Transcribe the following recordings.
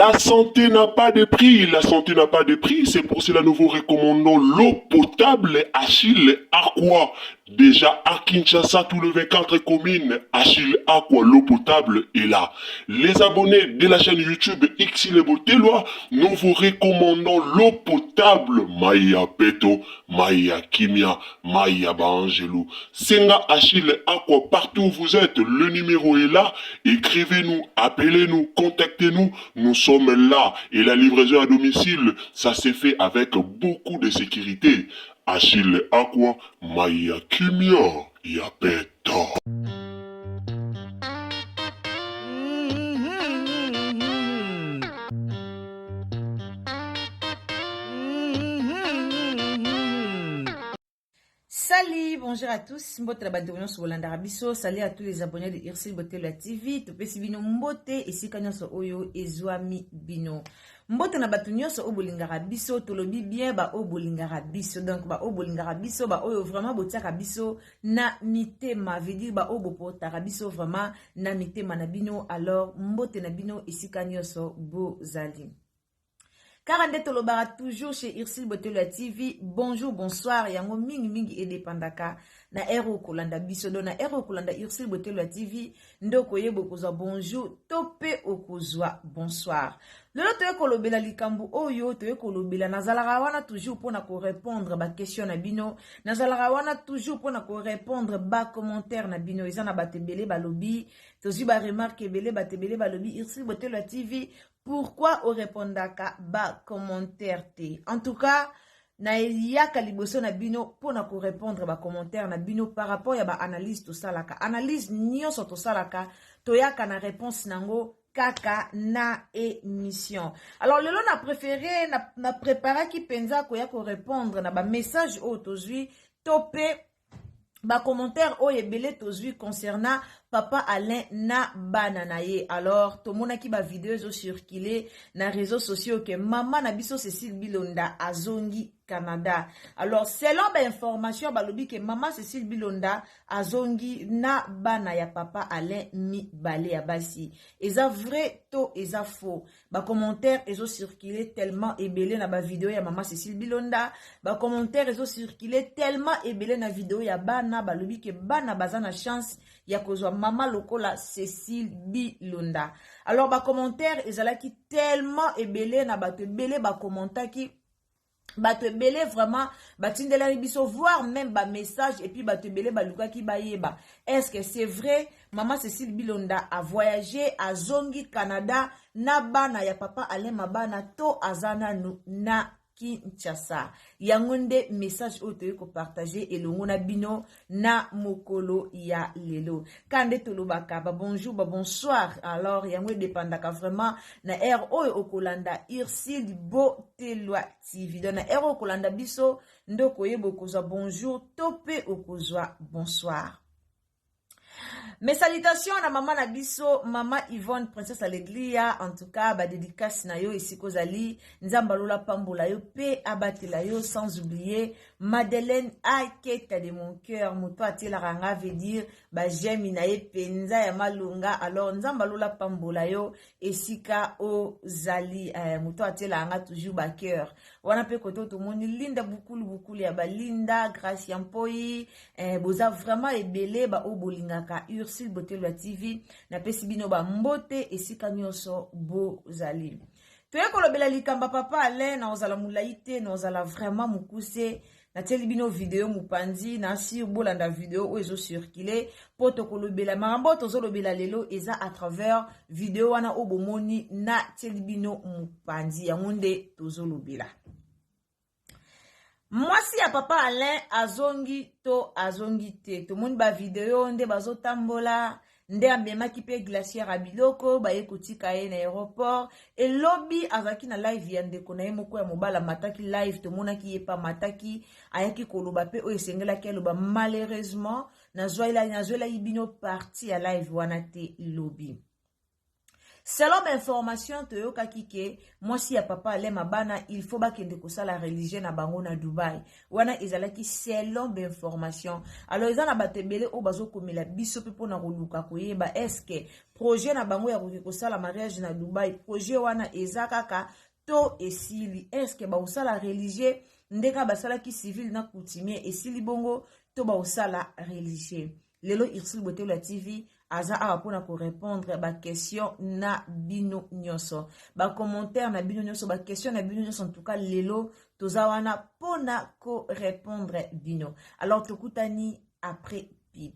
La santé n'a pas de prix, la santé n'a pas de prix, c'est pour cela nous vous recommandons l'eau potable Achille Aqua. Déjà à Kinshasa, tous les 24 communes, Achille Aqua, l'eau potable est là. Les abonnés de la chaîne YouTube Xile Botelwa, nous vous recommandons l'eau potable Maya Peto, Maya Kimia, Maya Baangelou. Senga Achille Aqua, partout où vous êtes, le numéro est là. Écrivez-nous, appelez-nous, contactez-nous. Nous sommes là. Et la livraison à domicile, ça s'est fait avec beaucoup de sécurité. Achille Aqua, Maya Kimia, Yapeta. Salut, bonjour à tous. Mbote na bandeko nyonso bolandaka biso. Salut à tous les abonnés de Ursule Botelo ya TV. Topesi bino mbote esika nyonso oyo ezwami bino. Mbote na bato nyonso oyo bolingaka biso, tolobi bien ba oyo bolingaka biso. Donc ba oyo bolingaka biso, ba oyo vraiment botiaka biso na mitema, veut dire ba oyo bopotaka biso vraiment na mitema na bino. Alors mbote na bino esika nyonso bozali. Kaka nde tolobaka toujours chez Ursule Botelo ya TV, bonjour, bonsoir, yango mingi mingi edepandaka na heure okolanda biso. Donc na heure okolanda Ursule Botelo ya TV nde okoyeba okozwa bonjour to mpe okozwa bonsoir. Lelo toye kolobela likambo oyo toye kolobela, nazalaka wana toujours mpona korépondre baquestion na bino, nazalaka wana toujours mpona korépondre bacommentaire na bino. Eza na bato ebele balobi, tozwi baremarque ebele, bato ebele balobi Ursule Botelo ya TV, pourquoi orépondaka ba commentaire te? En tout cas nayaka liboso na bino mpona korépondre bacommentaire na bino par rapport ya baanalyse tosalaka. Analyse nyonso tosalaka, toyaka na réponse nango kaka na émission. Alors lelo na préféré na préparaki mpenza koya korépondre na bamessage oyo tozwi to mpe bacommentaire oyo ebele tozwi concernant papa Alain na bana na ye. Alors tomonaki bavideo ezocircule na réseaux sociaux ke mama na biso Cécile Bilonda azongi Canada. Alors selon bainformation, balobi ke mama Cécile Bilonda azongi na bana ya papa Alain mibale ya basi. Eza vrai to eza faux? Bacommentaire ezocircule tellement ebele na bavideo ya mama Cécile Bilonda, bacommentaire ezocircule tellement ebele na video ya bana. Balobi ke bana baza na chance ya kozwa mama lokola Cécile Bilonda. Alors bacommentaire ezalaki tellement ebele na bato ebele bakommentaki, bato ebele vraiment batindelaki biso, voire même bamessage. Et puis bato ebele balukaki bayeba: est-ce que c'est vrai, mama Cécile Bilonda a voyagé, azongi Canada na bana ya papa Alain Mabana, to aza nanu na Kinshasa? Yango nde message oyo toyei kopartage elongo na bino na mokolo ya lelo. Ka nde tolobaka babonjour, babonsoir. Alors yango edépendaka vraiment na heure oyo okolanda Ursule Botelwa TV. Donc na heure oyo okolanda biso nde okoyeba okozwa bonjour to mpe okozwa bonsoir. Mes salutations na mama na biso, mama Yvonne Princesse Aleglia. En tout cas badédicace na yo esika ozali, Nzambe alola pambola yo mpe abatela yo. Sans oublier Madeleine Aketa de mon cœur, moto atielaka nga, veut dire bajemi na ye mpenza ya malonga. Alors Nzambe alola pambola yo esika ozali, moto atielaka nga toujours bacœur wana. Mpe kote tomoni Linda Bukulu, Bukulu ya balinda, Grâce ya Mpoi, boza vraiment ebele baoyo bolingaka Ursule Botelo ya TV. Napesi bino bambote esika nyonso bozali. Toye kolobela likambo ya papa Alain. Na ozala molai te, na ozala vraiment mokuse. Natieli bino video mopanzi na sur, bolanda video oyo ezocircule mpo tokolobela makambo oyo tozolobela lelo. Eza à travers video wana oyo bomoni natieli bino mopanzi, yango nde tozolobela. Mwasi ya papa Alain azongi to azongi te? Tomoni bavideo nde bazotambola, nde amemaki mpe glacière ya biloko, baye kotika ye na aéroport. Elobi azalaki na live ya ndeko na ye moko ya mobali, amataki live, tomonaki ye mpe amataki, ayaki koloba mpe oyo esengelaki aloba. Malheureusement nazwelaki bino partie ya live wana te lobi. Selon bainformation toyokaki ke mwasi ya papa Alain Mabana, il faut bakende kosala religieux na bango na Dubai. Wana ezalaki selon bainformation. Alors eza na bato ebele oyo bazokomela biso mpe mpona koluka koyeba est-ce projet na bango ya koke kosala mariage na Dubai, projet wana eza kaka to esili? Est-ce bakosala religieux ndenge basalaki civil na coutumier, esili bongo, to bakosala religieux? Lelo Ursule Botelo ya TV aza awa mpona korépondre baquestion na bino nyonso, bacommentaire na bino nyonso, baquestion na bino nyonso. En tout cas lelo toza wana mpona korépondre bino. Alors tokutani après pub.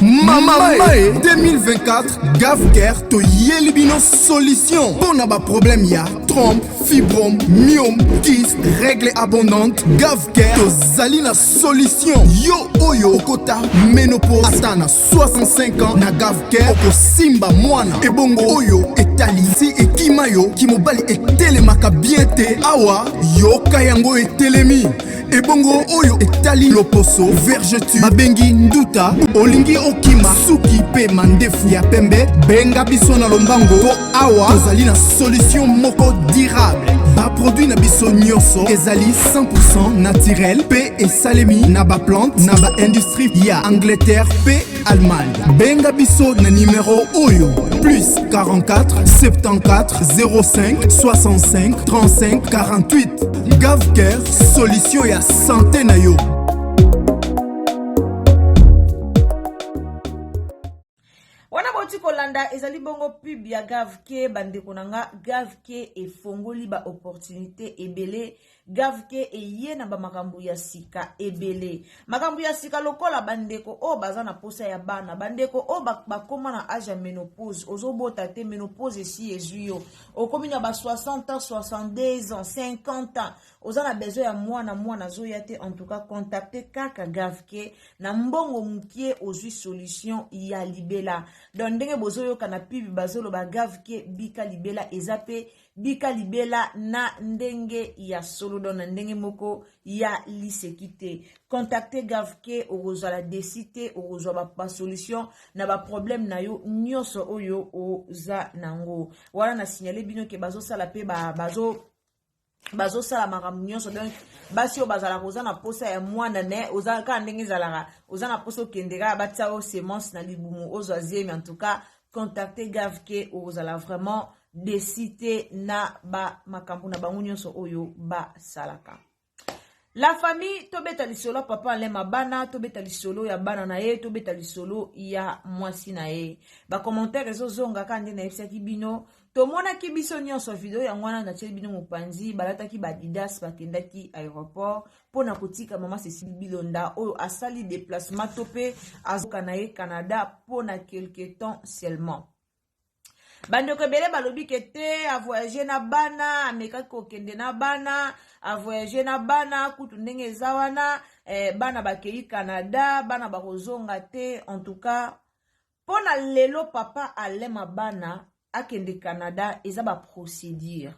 Mama e 2024, Gavcare toyeli bino solution mpo na baproblème ya trompe, fibrome, myome, kyste, règle abondante. Gavcare tozali na solution. Yo oyo okota ménopause ata na 65 ans, na Gavcare okosimba mwana. Ebongo oyo etali si ekima yo kimobali etelemaka bien te, awa yoka yango etelemi. Ebongo oyo etali loposo, vergeture babengi nduta, olingi okima suki mpe mandefu ya pembe, benga biso na lombango mpo awa tozali na solution moko durable. Baproduit na biso nyonso ezali 100 naturel mpe esalemi na baplante na baindustrie ya Angleterre mpe Allemagne. Benga biso na nimero oyo: plus 44 74 05 65 35 48. Gavcare, solution ya santé na yo. Wana boti kolanda ezali bongo pub ya Gavke. Bandeko na nga, Gavke efongoli baopportunité ebele. Gavke eye na bamakambo ya sika ebele, makambo ya sika lokola bandeko oyo baza na posa ya bana, bandeko oyo bakóma na âge ya ménopause, ozobota te, ménopause esi ezwi yo, okomi na ba 60 ans, 62 ans, 50 ans, oza na besoin ya mwana, mwana azoya te. En tout cas contacte kaka Gavke. Na mbongo mokie ozwi solution ya libela. Donc ndenge bozoyoka na pub bazoloba "Gavke, bika libela", eza mpe bika libela na ndenge ya solo, donc na ndenge moko ya liseki te. Contacte Gavke, okozala déçu te, okozwa basolution na baproblème na yo nyonso oyo oza nango. Wana na signale bino ke bazosala mpe bazo bazosala makambo nyonso. Donc basi oyo bazalaka, oza na posa ya mwana ne, oza kaka ndenge ezalaka, oza na posa okende kaka batia yo semence na libumu, ozwa zemi, en tout cas contacte Gavke, okozala vraiment déçu te na bamakambo na bango nyonso oyo basalaka. La famille, tobeta lisolo ya papa Alain Mabana, tobeta lisolo ya bana na ye, tobeta lisolo ya mwasi na ye. Bacommentaire ezozonga kaka nde nayebisaki bino. Tomonaki biso nyonso video yango wana natieli bino mopanzi. Balataki baadidas, bakendaki aéroport mpona kotika mama Cécile Bilonda oyo asali déplacement to mpe azoka na ye Canada mpona quelque temps seulement. Bandeko ebele balobi ke te, avoyage na bana, amekaki kokende na bana, avoyage na bana kutu ndenge eza wana bana bakei Canada, bana bakozonga te. En tout cas mpo na lelo papa Alain Mabana akende Canada, eza baprocédure,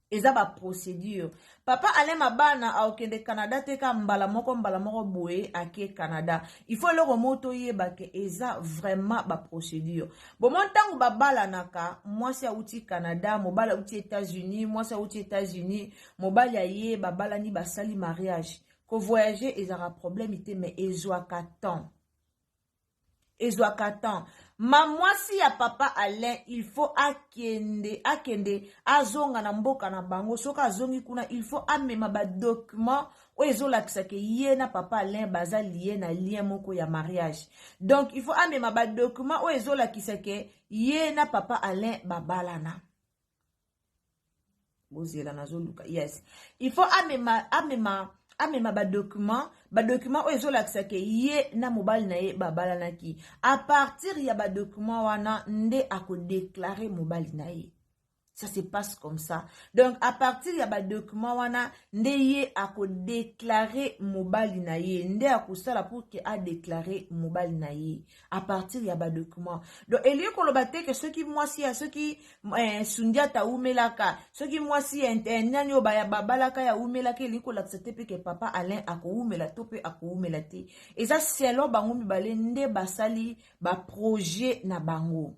eza baprocédure. Papa Alain Mabana akokende Canada te ka mbala moko, mbala moko boye ake Canada. Il faut eloko moko toyeba ke eza vraiment baprocédure. Bomo ntango babalanaka, mwasi awuti Canada, mobali awuti États-Unis, mwasi awuti États-Unis, mobali aye, babalani, basali mariage, kovoyage ezalaka problème te, mais ezwaka temps, ezwaka temps. Ma mwasi ya papa Alain, il faut akende, akende, azonga na mboka na bango. Soki azongi kuna, il faut amema badocument oyo ezolakisa ke ye na papa Alain baza lié na lien moko ya mariage. Donc il faut amema badocument oyo ezolakisa ke ye na papa Alain babalana. Bozela, nazoluka. Yes, il faut amema badocument oyo ezolakisa ke ye na mobali na ye babalanaki. À partir ya badocument wana nde akodéclarer mobali na ye. Ça se passe comme ça. Donc à partir ya ba document wana nde ye ako déclarer mobali na ye, nde akosala pour que a déclarer mobali na ye à partir ya ba document. Donc elingi koloba te ke soki mwasi ya soki eh, Sundiata awumelaka, soki mwasi ya eh, nani oyo babalaka ya awumelaka, elingi kolakisa te mpe ke papa Alain akowumela to mpe akowumela te. Eza selon bango mibale nde basali ba projet na bango.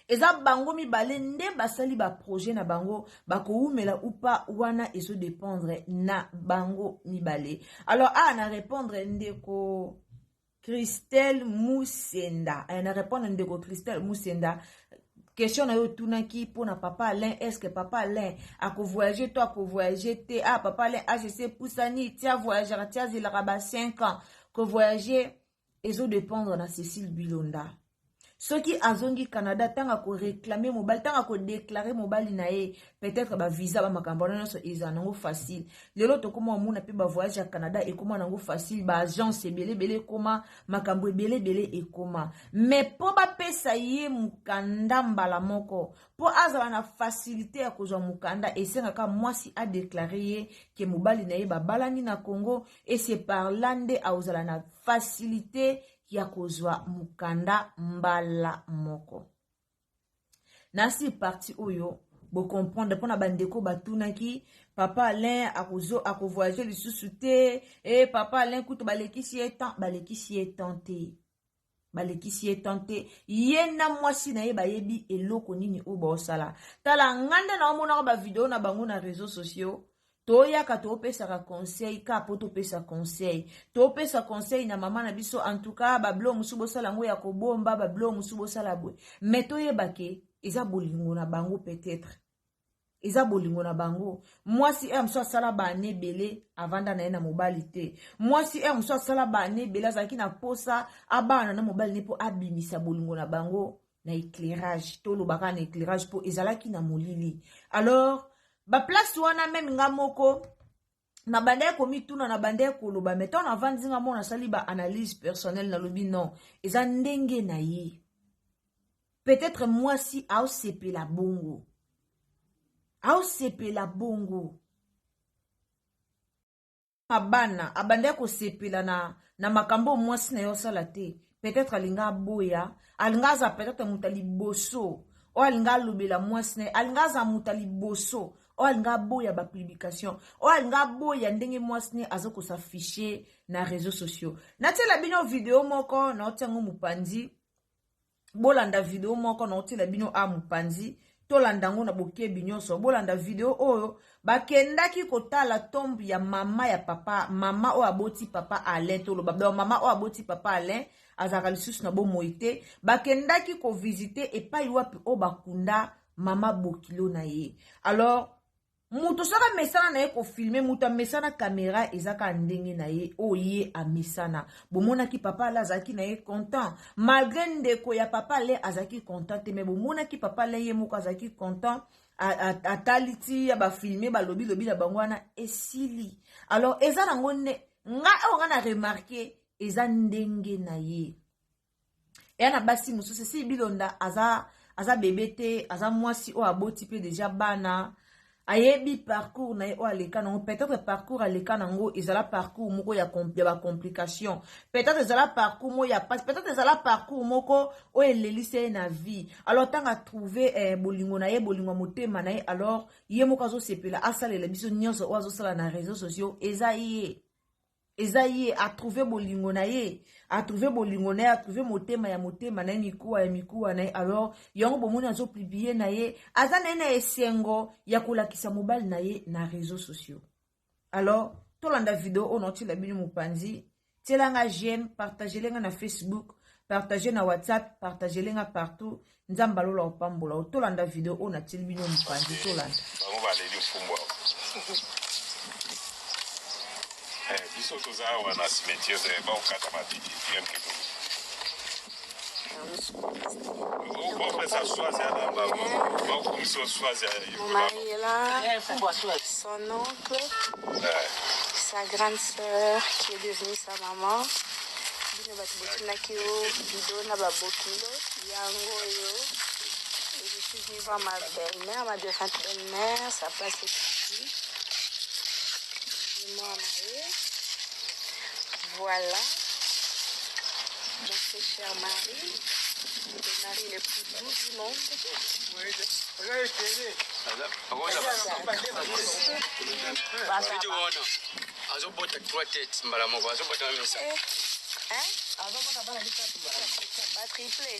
Eza bango mibale nde basali ba projet na bango, bakowumela ou pas wana ezo dépendre na bango mibale. Alors awa na répondre ndeko Christelle Musenda, eh, na répondre ndeko Christelle Musenda question na yo otunaki mpo na papa Alain, est ce que papa Alain akovoyage to akovoyage te? Ah, papa Alain agc epusani ti avoyageaka ti azelaka ba 5 ans kovoyage ezo dépendre na Cécile Bilonda. Soki azongi Canada, ntango akoreklame mobali, ntango akodeklare mobali na ye, peut-être bavisa bamakambo wana nyonso ezala nango facile. Lelo tokóma omona mpe bavoyage ya Canada ekóma nango facile, baagence ebele ebele ekóma, makambo ebele ebele ekóma. Mais mpo bapesa ye mokanda mbala moko, mpo azala na facilité ya kozwa mokanda, esengaka mwasi adeklare ye ke mobali na ye babalani na Congo, et c'est par là nde akozala na facilité ya kozwa mokanda mbala moko. Nasi parti oyo bocomprendre mpona bandeko batunaki papa Alain akozo akovoyage lisusu te, e papa Alain kutu balekisi ye temps, balekisi ye temps te, balekisi ye temps te. Ye na mwasi na ye bayebi eloko nini oyo baosala. Tala nga nde naomonaka bavideo na bango na réseaux sociaux, toyaka topesaka conseil ka po topesa conseil, topesa conseil na mama na biso. En tout cas babilo mosusu bosala yango ya kobomba, babilo mosusu bosala boye, mais toyeba ke eza bolingo na bango, peut-être eza bolingo na bango. Mwasi ere mosusu asala baane ebele avanda na ye na mobali te. Mwasi ere mosusu asala baane ebele azalaki na posa abana na mobali ne mpo abimisa bolingo na bango na éclairage, tolobaka na éclairage mpo ezalaki na molili. Alors baplace wana, même nga moko na banda ya komituna, na banda ya koloba, mais ntango navandi nga moko nasali baanalyse personnelle, nalobi non, eza ndenge na ye. Peut-être mwasi aosepela bongo, aosepela bongo bana abanda kosepela na makambo mwasi na ye osala te. Peut-être alinga aboya, alinga aza peut-être moto ya liboso oyo alinga alobela mwasi na ye, alinga aza moto ya liboso oyo alinga aboya bapublication, oyo alinga aboya ndenge mwasi na ye aza kos'afficher na réseaux sociaux. Natiela bino video moko, naotia yango mopanzi, bolanda video moko naotiela bino a mopanzi, tolanda yango na bokebi nyonso. Bolanda video oyo bakendaki kotala tombe ya mama ya papa, mama oyo aboti papa Alain. Toloba donc mama oyo aboti papa Alain azalaka lisusu na bomoi te. Bakendaki kovisite epai wapi oyo bakunda mama bokilo na ye. Alors moto soki amesana na ye kofilmer, moto amesana caméra, eza kaka ndenge na ye oyo ye amesana. Bomonaki papa Ale azalaki na ye content, malgré ndeko ya papa Ale azalaki content te, mais bomonaki papa Ale ye moko azalaki content, atali ti ya bafilme, balobi lobi na bango wana esili. Alors eza nango nde nga oyo nga na remarquer, eza ndenge na ye. Eya na basi mosusu esi Bilonda aza bebe te, aza mwasi oyo aboti mpe déjà bana, ayebi parcours na ye oyo aleka nango. Peut-être parcours aleka nango ezala parcours moko ya bacomplication, peut-être ezala parcours moko ya pasi, peut-être ezala parcours moko oyo elelisi ye na vie. Alors ntango atrouve bolingo na ye, bolingo ya motema na ye, alors ye moko azosepela asalela biso nyonso oyo azosala na réseaux sociaux. Eza ye atrouve bolingo na ye, atrouve bolingo na ye, atrouve motema ya motema na ye, mikuwa ya mikuwa na ye. Alors yango bomoni azopublier na ye, aza na ye na esengo ya kolakisa mobali na ye na réseaux sociaux. Alors tolanda video oyo naotiela bino mopanzi. Tielanga j'aime, partagelenga na Facebook, partage na WhatsApp, partagelenga partout. Nzambe alola opambola. Tolanda video oyo natieli bino mopanzi, tolanda. Bango baleli mfumbwa. Biso toza awa na cimetière, bakokata matiti bien. Bopesa swazi ya na bakomisa swazi ya. Mon mari est là, son oncle, sa grande sœur qui est devenue sa maman. Bino bato botunaki yo video na babokilo yango oyo. suis venue voir ma belle-mère, ma défunte belle-mère. Sa place est ici. Moi, Voilà. Mon très cher mari. Le mari le plus doux du monde. Azobota trois têtes mbala moko, azobota misa. Eh, hein? Ba triplé.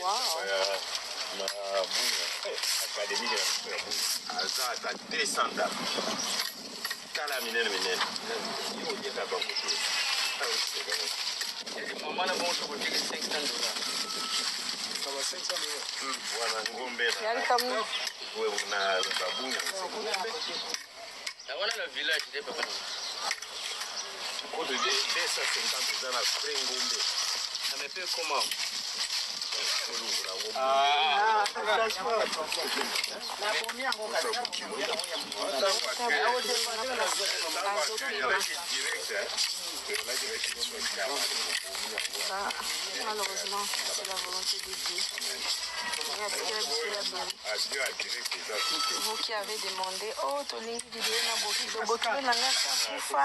Wow. Aza ata 200 ndako, tala minene minene, yo oyeba bango te. Mama na bango tokoteki 500 $. Wana ngombe. Yali kamu. Na babunga. Na wana na village te, papa. Koto 250 eza na vrai ngombe. Na mepe comment? Olongola ngo. Ah. Direct. Bah, malheureusement, c'est la volonté de Dieu. Vous qui avez demandé, oh, tolingi vidéo na bokilo, bokilo na nga akufa,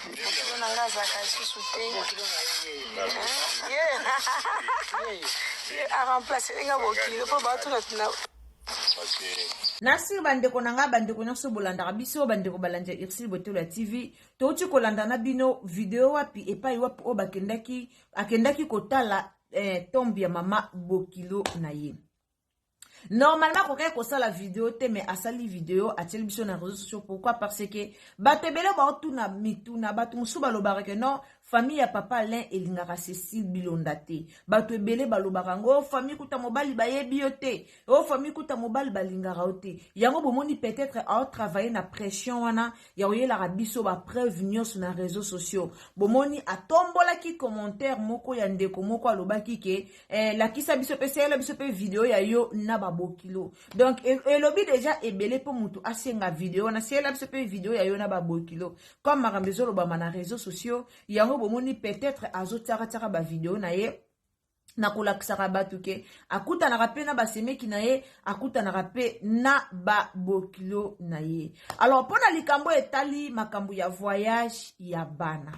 bokilo na nga azalaka lisusu te. Ye aremplace nga bokilo mpo batuna tuna. Nasir, bandeko na ngai, bandeko nyonso bolandaka biso, bandeko balandi ya Ursile Botolo ya TV, touti kolanda na bino video wapi, epai wapi oyo bakendaki, akendaki kotala tombe ya mama bokilo na ye. Normalement akokaki kosala video te, mais asali video, atieli biso na réseaux sociaux. Pourquoi? Parce que bato ebele baotuna mituna. Bato mosusu balobaka ke non, famille ya papa Alain elingaka Cécile Bilonda te. Bato ebele balobaka yango: famille kuta mobali bayebi yo te, o famille kuta mobali balingaka yo te. Yango bomoni, peut-être aotravaille na pression wana ya koyelaka biso bapreuve nyonso na réseaux sociaux. Bomoni, atombolaki commentaire moko ya ndeko moko, alobaki ke lakisa biso mpe, seyela biso mpe video ya yo na babokilo. Donc elobi déjà ebele mpo motu asenga video wana, seyela biso mpe video ya yo na babokilo. Comme makambo ezolobama na réseaux sociaux, yango bomoni, peut-être azotiakatiaka bavideo na ye na kolakisaka bato ke akutanaka mpe na basemeki na ye, akutanaka mpe na babokilo na ye. Alors, mpo na likambo etali makambo ya voyage ya bana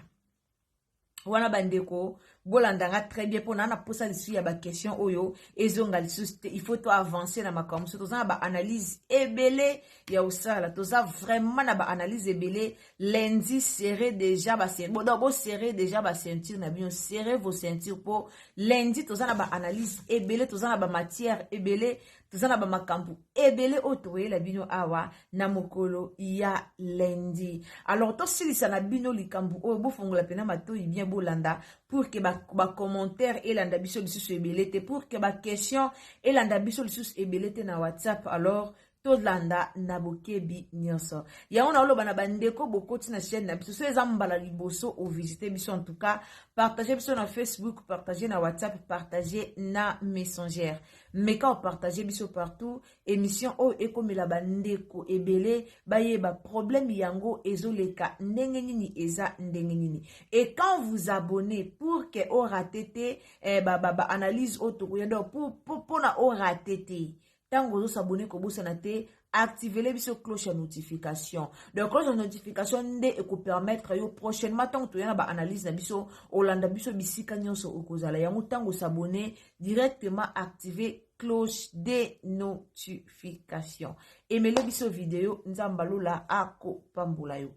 wana, bandeko bolandanga très bien, mpo na na posa lisusu ya baquestion oyo ezonga lisusu te. Il faut to avancer na makambo mosusu. Toza na baanalyse ebele ya kosala, toza vraiment na baanalyse ebele. Lundi, serré déjà donc boserrer déjà baceinture na bino, serrez vos ceintures, mpo lundi toza na baanalyse ebele, toza na bamatière ebele, toza na bamakambo ebele oyo tokoyela bino awa na mokolo ya lundi. Alors, tosilisa na bino likambo oyo, bofongola mpena matoi bien, bolanda, pour que bacommentaire elanda biso lisusu ebele te, pour que baquestion elanda biso lisusu ebele te na WhatsApp. Alors, tolanda na bokebi nyonso. Yango naoloba na bandeko bokoti na chaîne na biso, so eza mbala liboso ovisite biso, en tout cas partage biso na Facebook, partage na WhatsApp, partage na Messenger, meka opartage biso partout. Émission oyo ekomela bandeko ebele, bayeba problème yango ezoleka ndenge nini, eza ndenge nini. Et quand vous abonnez, pour que orate te baanalyse ba oyo tokoya, donc mpona orate te, ntango ozosabonner, kobosana te activele biso cloche ya notification. Donc cloche ya notification nde ekopermettre yo prochainement, ntango toya na baanalyse na biso, olanda biso bisika nyonso okozala. Yango, ntango osabonner, directement active cloche de notification, emele biso video. Nzambe alola akopambola yo.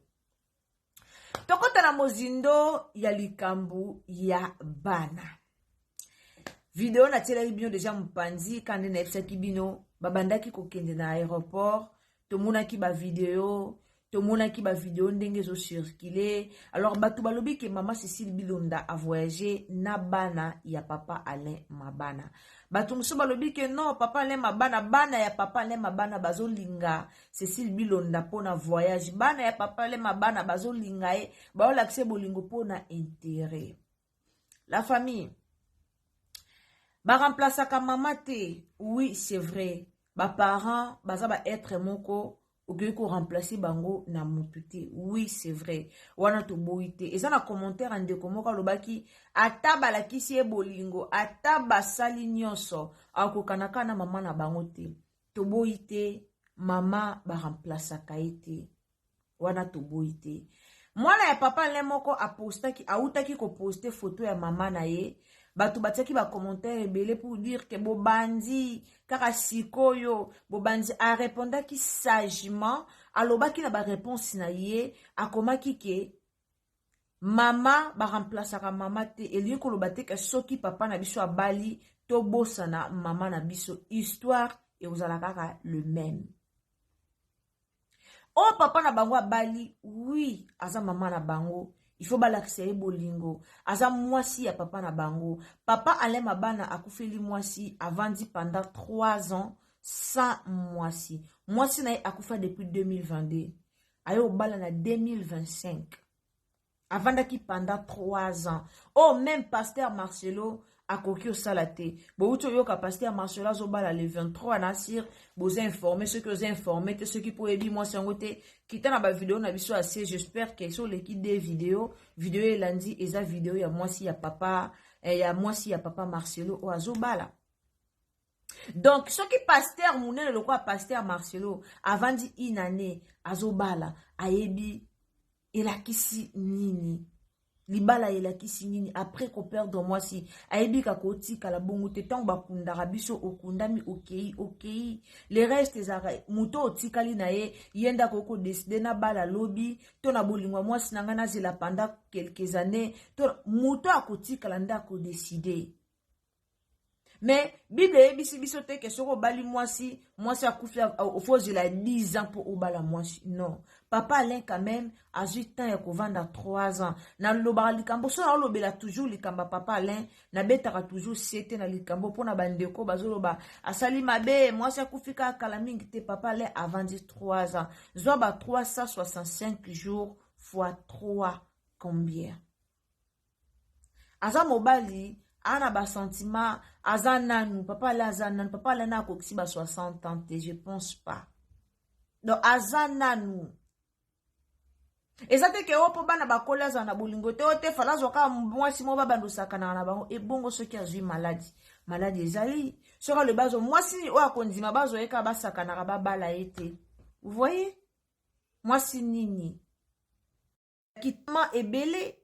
Tokɔta na mozindo ya likambo ya bana. Video natielaki bino déjà mopanzi ka nde nayebisaki bino, babandaki kokende na aéroport, tomonaki bavideo, tomonaki bavideo ndenge ezocircule. Alors, bato balobi ke mama Cécile Bilonda avoyage na bana ya papa Alain Mabana. Bato mosusu balobi ke non, papa Alain Mabana, bana ya papa Alain Mabana bazolinga Cécile Bilonda mpona voyage. Bana ya papa Alain Mabana bazolinga ye, baolakisa bolingo mpona intérêt. La famille, baremplaçaka mama te. Oui, c'est vrai, baparent baza baêtre moko. Okoki koremplace bango na mutu te. Oui, c'est vrai, wana toboyi te. Eza na commentaire ya ndeko moko alobaki ata balakisi ye bolingo, ata basali nyonso, akokana kaka na mama na bango te. Toboyi te, mama baremplasaka ye te, wana toboyi te. Mwana ya papa Alain moko apostaki, autaki koposte foto ya mama na ye. Bato batiaki bacommentaire ebele pour dire ke bobandi kaka sikoyo, bobandi. Arépondaki sagement, alobaki na baréponse na ye, akomaki ke mama baremplasaka mama te. Elingi koloba te ke soki papa na biso abali, tobosana mama na biso. Histoire ekozala kaka le même. Oyo papa na bango abali, oui, aza mama na bango, il faut balakisa ye bolingo. Aza mwasi ya papa na bango. Papa Alain Mabana akufeli mwasi, avandi pendant 3 ans sans mwasi. Mwasi na ye akufa depuis 2022, aye obala na 2025, avandaki pendant 3 ans. Oyo même pasteur Marcelo akoki osala te. Bouti oyoka pasteur Marcelo azobala le 23 na sir. Boza informé? Soki oza informé te, soki mpo oyebi mwasi yango te, kita na bavideo na biso ase. J'espère ke so oleki de video, video elandi eza video ya mwasi ya papa, ya mwasi ya papa Marcelo oyo azobala. Donc soki pasteur monene lokola pasteur Marcelo avandi une année azobala, ayebi elakisi nini libala, elakisi nini après koperdre mwasi. Ayebi kaka otikala bongo te. Ntango bakundaka biso, okundami, okei, okei, le reste ezalaka moto otikali na ye. Ye nde akoki kodécider: nabala lobi, to na bolingo ya mwasi na ngai, nazela pendant quelques années. To moto akotikala nde akodécider. Mais Bible eyebisi biso te ke soki obali mwasi, mwasi akufi, faut ozela 10 ans mpo obala mwasi. Non, papa Alain quand même azwi temps ya kovanda 3 ans. Nalobaka likambo so, naolobela toujours likambo ya papa Alain, nabetaka toujours sete na likambo mpona bandeko bazoloba asali mabe, mwasi akufi kaka kala mingi te. Papa Alain avandi 3 ans. Zwa ba 365 jours fois 3, combien? Aza mobali, aa na basentiment, aza nanu papa Ale, aza nanu papa Ale, na akokisi ba 60 ans te, je pense pas. Donc aza nanu, eza te ke oyo mpo bana bakoli azala na bolingo te, oyo te fala azwa kaka mwasi moko babandosakanaka na bango. Ebongo soki azwi maladi, maladi ezali, soki alobi azwa mwasi oyo akondima, bazwa ye kaka, basakanaka, babala ye te. Vous voyez, mwasi nini kitma ebele.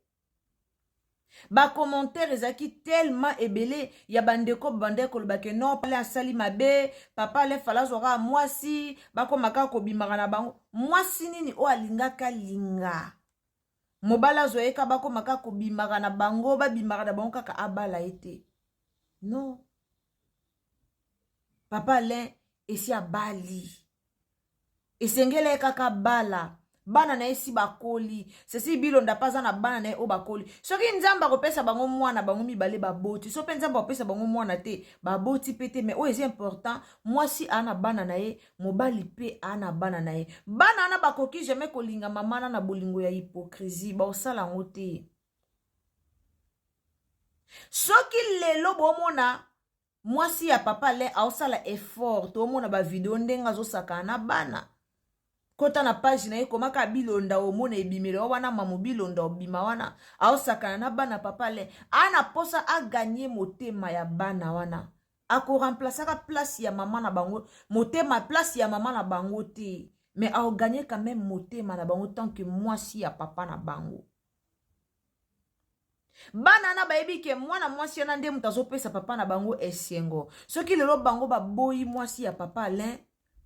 Bacommentaire ezalaki tellement ebele ya bandeko babandaki koloba ke non, pale asali mabe, papa Ale fala azwaka mwasi, bakóma kaka kobimaka na bango. Mwasi nini oyo alingaka linga mobali azwa ye kaka, bakóma kaka kobimaka na bango, babimaka na bango kaka, abala ye te? Non, papa Alain esi abali, esengeli ye kaka bala. Bana na ye si bakoli. Ceci Bilonda mpe aza na bana na ye oyo bakoli. Soki Nzambe akopesa bango mwana, bango mibale baboti. So mpe Nzambe akopesa bango mwana te, baboti mpe te. Mais oyo eza important, mwasi aa na bana na ye, mobali mpe aa na bana na ye. Bana wana bakoki jamais kolinga mama na bolingo ya hypocrisie, baosala yango te. Soki lelo bomona mwasi ya papa Alain aosala effort, toomona bavideo ndenge azosakana na bana. Kota na page na ye, komaka Bilonda, omona ebimelo wana, mamo Bilonda obima wana, aosakana na bana. Papa Alain ana posa agagner motema ya bana wana. Akoremplasaka place ya mama na bango, motema, place ya mama na bango te, mais aogagner quand même motema na bango tant que mwasi ya papa na bango. Bana na bayebi ke mwana mwasi wana nde moto azopesa papa na bango esengo. Soki lelo bango baboyi mwasi ya papa Alain,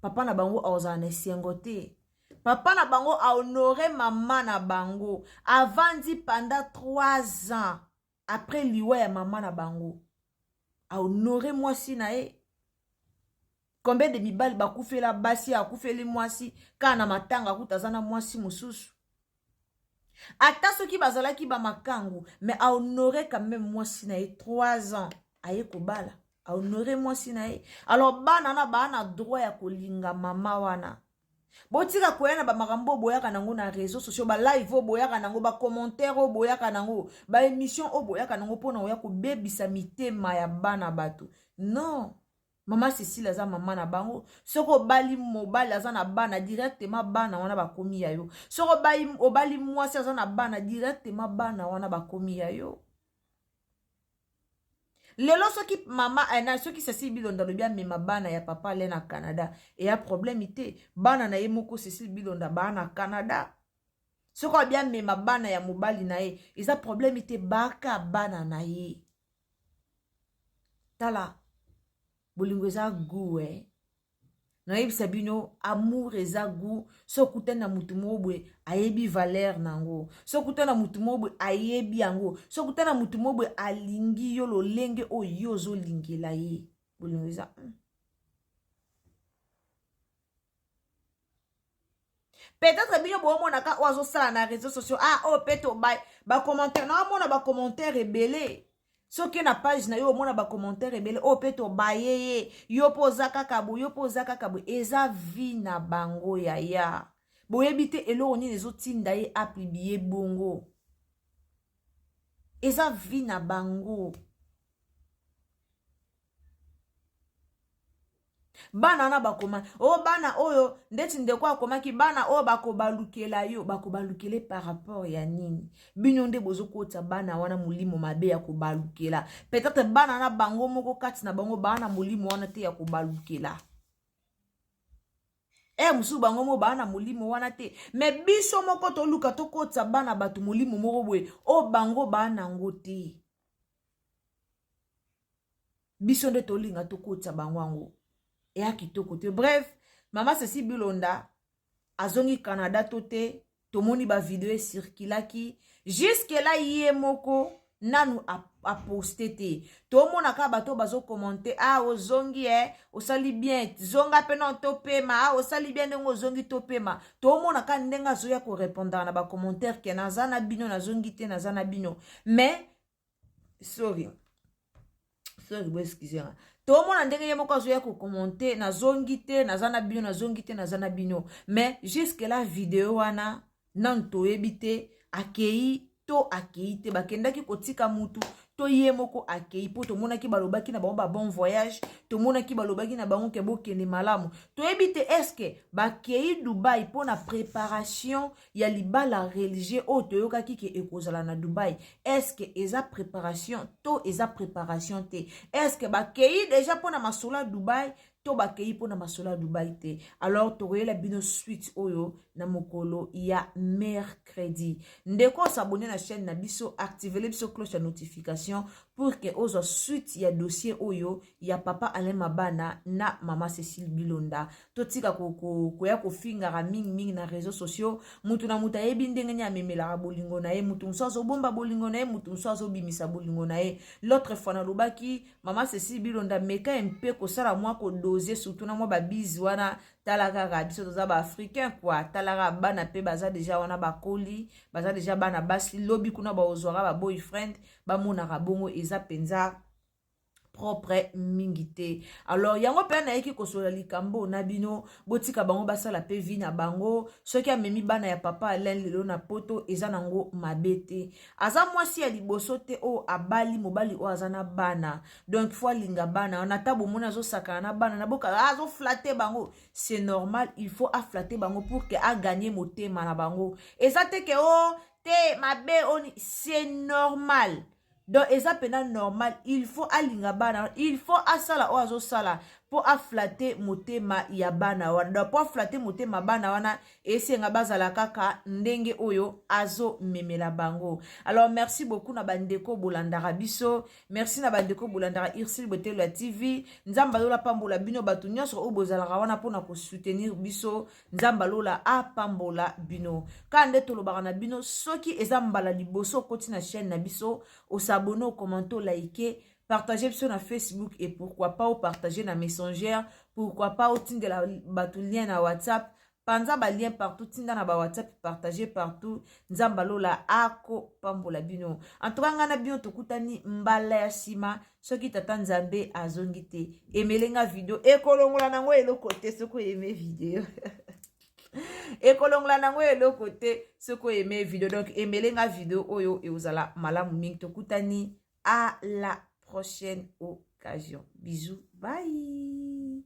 papa na bango akozala na esengo te. Papa na bango ahonore mama na bango, avandi pendant 3 ans après liwa ya mama na bango, ahonore mwasi na ye. Combien de mibali bakufela basi, akufeli mwasi, kaka na matanga kuta aza na mwasi mosusu? Ata soki bazalaki bamakangu, mais ahonore quand même mwasi na ye. 3 ans aye kobala, ahonore mwasi na ye. Alors bana na baa na droit ya kolinga mama wana. Botika koya na bamakambo oyo boyaka nango na réseau sociaux, balive oyo boyaka nango, bacommentaire oyo boyaka nango, baémission oyo boyaka nango mpona oya kobebisa mitema ya bana bato. Non. Mama Cecile aza mama na bango. Soki obali mobali aza na bana directement bana wana bakomi ya yo. Soki obali, obali mwasi aza na bana directement bana wana bakomi ya yo. Lelo soki mama eh, na soki Cecile Bilonda alobi amema bana ya papa Alain na Canada, eya problème te. Bana na ye moko Cecile Bilonda baa na Canada. Soki alobi amema bana ya mobali na ye, eza problème te, baka bana na ye. Tala, bolingo eza goût eh. Nayebisa bino amour eza goût. So okutani na mutu moko boye ayebi valeur na yango, so okutani na mutu moko boye ayebi yango, so okutani na mutu moko boye alingi yo lolenge oyo yo ozolingela ye. Bolingo eza. Peut-être bino bomonaka oyo azosala na réseaux sociaux, ah oyo mpe to bacommentaire, naomona bacommentaire ebele. Soki na page na yo omona bacommentaire ebele, oyo mpe tobaye ye, yo mpo oza kaka boye, yo mpo oza kaka boye. Eza vie na bango yaya, boyebi te eloko nini ezotinda ye apublie bongo. Eza vie na bango. Bana wana bakoma o oh, bana oyo ndeti ndeko akomaki bana oyo bakobalukela yo, bakobalukele par rapport ya nini? Bino nde bozokotisa bana wana molimo mabe ya kobalukela. Peut-être bana na bango moko kati na bango baa na molimo wana te ya kobalukela. E mosusu bango moko baa na molimo wana te, me biso moko toluka tokotisa bana bato molimo moko boye oyo bango baa nango te. Biso nde tolinga tokotisa bango yango, eya kitoko te. Bref, mama Ceci Bilonda azongi Canada to te, tomoni bavideo esirkulaki jusque là, ye moko nanu aposte te. Tomona kaka bato bazokommente: ah, ozongi e, osali bien, zonga mpe na topema. Ah, osali bien ndenge ozongi, topema. Tomona kaka ndenge azoya korépondre na bacommentaire ke naza na bino, nazongi te, naza na bino. Mais sorry, sorry, bo excuse nga. Tomona ndenge ye moko azoya kokommente: nazongi te, naza na bino, nazongi te, naza na bino. Mais jusque là video wana nanu toyebi te akei to akei te, bakendaki kotika mutu to ye moko akei. Mpo tomonaki balobaki na bango ba bon voyage, tomonaki balobaki na bango ke bokende malamu. Toyebi te est-ce bakei Dubai mpo na préparation ya libala religieux oyo toyokaki ke ekozala na Dubai. Est-ce eza préparation to eza préparation te? Est-ce bakei déjà mpo na masolo ya Dubai to bakei mpo na masolo ya Dubai te? Alors tokoyela bino suite oyo na mokolo ya mercredi. Ndeko, os'abonner na chaîne na biso, activele biso cloche ya notification pour ke ozwa suite ya dossier oyo ya papa Alain Mabana na mama Cécile Bilonda. Totika koya kofingaka mingimingi na réseaux sociaux. Mutu na mutu ayebi ndenge nini amemelaka bolingo na ye. Mutu mosusu azobomba bolingo na ye, mutu mosusu azobimisa bolingo na ye. L'autre fois nalobaki, mama Cécile Bilonda, meka mpe kosala mwa kodose, surtout na mwa babizi wana. Tala kaka biso toza baafricain kua, tala kaka bana mpe baza déjà wana, bakoli, baza déjà bana basi. Lobi kuna baozwaka ba boyfriend, bamonaka bongo eza mpenza propre mingi te. Alors yango mpe nayeki kosola likambo na bino. Botika bango basala mpe vie na bango. Soki amemi bana ya papa Alain lelo na Poto, eza nango mabe te. Aza mwasi ya liboso te oyo abali mobali oyo aza na bana, donc faut alinga bana wana. Ata bomoni azosakana na bana na boka, azoflatter bango, c'est normal. Il faut aflatter bango pour ke aganye motema na bango. Eza te ke o oh, te mabe oni, c'est normal. Donc eza mpenza normal. Il faut alinga bana, il faut asala oyo azosala mpo aflatter motema ya bana wana. Donc mpo aflatter motema bana wana, esenga bazala kaka ndenge oyo azomemela bango. Alors merci beaucoup na bandeko bolandaka biso, merci na bandeko bolandaka Ursile Botelo ya TV. Nzambe alola pambola bino bato nyonso oyo bozalaka wana mpona kosoutenir biso. Nzambe alola apambola bino. Kaka nde tolobaka na bino, soki eza mbala liboso okoti na chaîne na biso, os'abonner, ocommenter, olike, partage biso na Facebook et pourquoi pas opartage na Messenger, pourquoi pas otindela bato lien na WhatsApp. Panza balien partout, tinda na bawhatsapp, partage partout. Nzambe alola akopambola bino. En tout cas, ngai na bino tokutani mbala ya nsima soki tata Nzambe azongi te. Emelenga video, ekolongola nango eloko te. Soki oaimer video, ekolongola nango eloko te. Soki oaimer video, donc emelenga video oyo, ekozala malamu mingi. Tokutani à la prochaine occasion. occasion. Bisous, bye.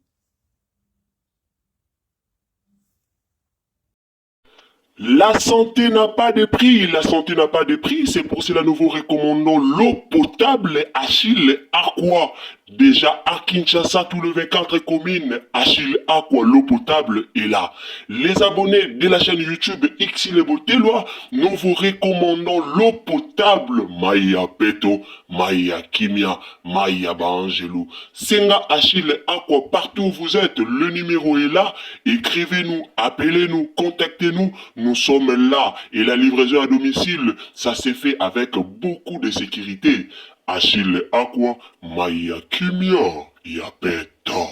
La santé n'a pas de prix, la santé n'a pas de prix, c'est pour cela nous vous recommandons l'eau potable Achille Aqua. Déjà à Kinshasa, tout le 24 communes, Achille Aqua, l'eau potable est là. Les abonnés de la chaîne YouTube Xile Boteloi, nous vous recommandons l'eau potable Maya Peto, Maya Kimia, Maya Baangelou. Senga Achille Aqua, partout où vous êtes, le numéro est là. Écrivez-nous, appelez-nous, contactez-nous. Nous sommes là. Et la livraison à domicile, ça s'est fait avec beaucoup de sécurité. Achille Aqua, Maya Kimia, Yapeto.